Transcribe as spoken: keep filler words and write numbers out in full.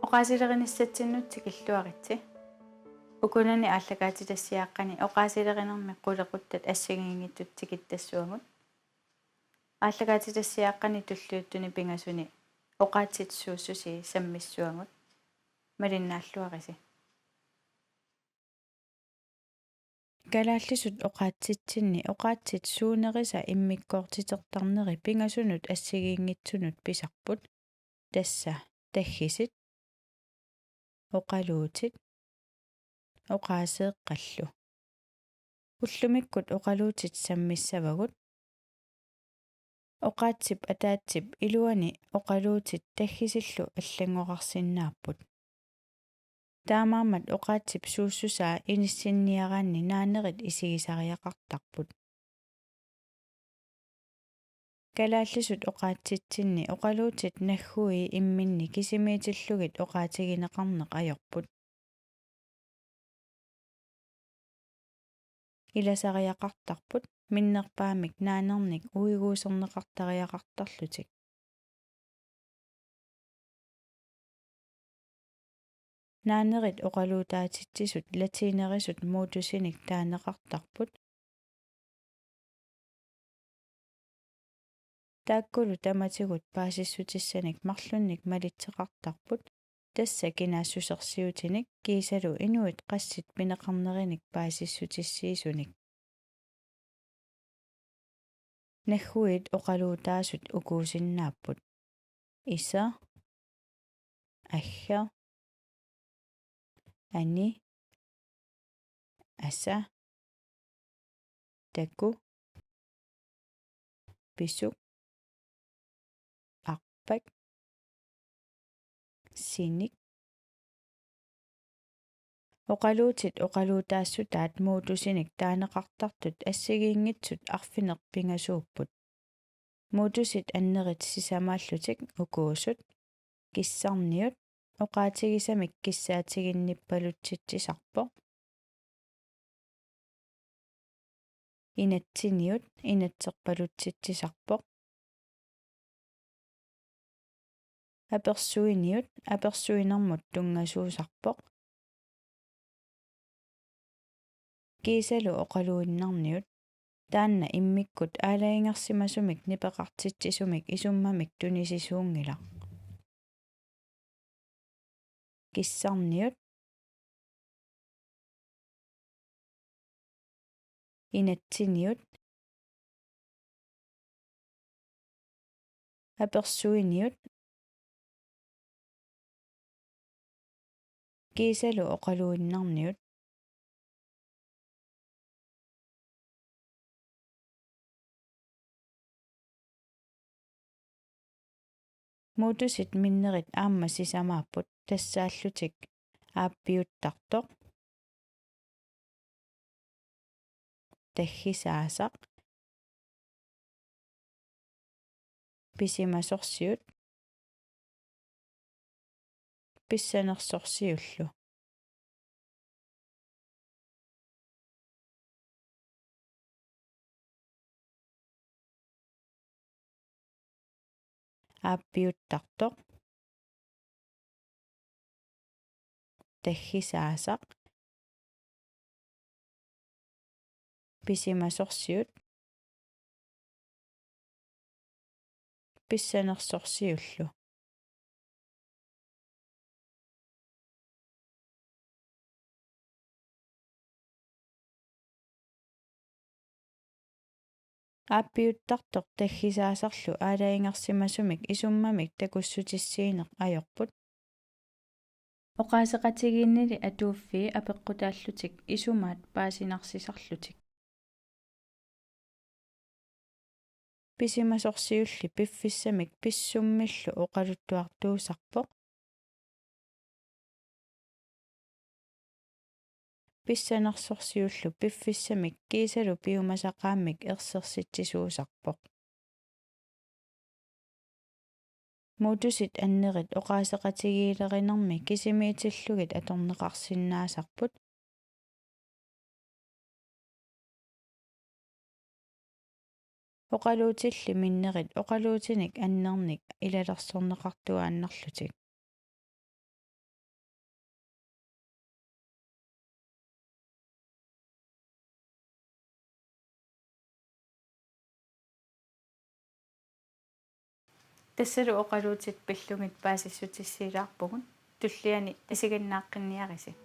Oqaasilerinissatsinnut tikilluaritsi. Ukunani aallakaatitassiaaqqani oqaasilerinermi qulequttat assigiinngitsut tikittassavagut. Aallakaatitassiaaqqani tulliuttuni pingasuni oqaatsit suussusii sammissavagut. Malinnaalluarisi. Kalaallisut oqaatsitsinni oqaatsit suunerisa immikkoortitertarneri pingasunut assigiinngitsunut pisarput. Tassa taggisit, oqaluutit, oqaaseeqqallu. Ullumikkut oqaluutit sammissavagut. Oqaatsip ataatsip iluani oqaluutit taggisillu allanngorarsinnaapput. Taamaammat oqaatsip suussusaa inissinniaraanni naanerit isigisariaqartarput. Kalaallisut oqaatsitsinni oqaluutit naggui imminni kisimiitillugit oqaatigineqarneq ajorput. Ilasariaqartarput minnerpaamik naanernik uiguuserneqartariaqartarlutik. Naanerit oqaluutaatitsisut latinerisut modusinik taaneqartarput. Taakkulu tamatigut paasissutissanik marlunnik malitseqartarput, tassa kinaassusersiutinik kiisalu inuit qassit pineqarnerinik paasissutissiisunik. Nagguit oqaluutaasut ukuusinnaapput: iseq, aggeq, aniq, asaq, takuq, pisuq, arpaq, sinik. Oqaluutit oqaluutaassutaat modusinik taaneqartartut assigiinngitsut arfineq-pingasuupput. Modusit annerit sisamaallutik ukuusut: kissarniut, oqaatigisamik kissaatiginnippalutsitsisarpoq. Inatsiniut, inatserpalutsitsisarpoq. Apersuiniut, apersuinermut tunngasuusarpoq. Kiisalu oqaluinnarniut, taanna immikkut aalajangersimasumik nipeqartitsisumik isummamik tunisisuunngilaq. Kissarniut, inatsiniut, apersuiniut, kiisalu oqaluinnarniut. Modusit minnerit aamma sisamaapput, tassaallutik aappiuttartoq, taggisaasaq, pisimasorsiut, pissanersorsiullu. Aappiuttartoq, taggisaasaq, pisimasorsiut, pissanersorsiullu. Aappiuttartoq taggisaasarlu aalajangersimasumik isummamik takussutissiineq ajorput. Oqaaseqatigiinnili atuuffii apeqqutaallutik isumaat paasinarsisarlutik. Pisimasorsiulli piffissamik pissummillu oqaluttuartuusarpoq. Pissanersorsiullu piffissamik kiisalu piumasaqaammik ersersitsisuusarpoq. Modusit annerit oqaaseqatigiilerinermi kisimiitillugit atorneqarsinnaasarput. Oqaluutilli minnerit oqaluutinik annernik ilalersorneqartuaannarlutik. Tassalu oqaluutit pillugit paasissutissiilaarpugut, tulliani isiginnaaqqinniarisi.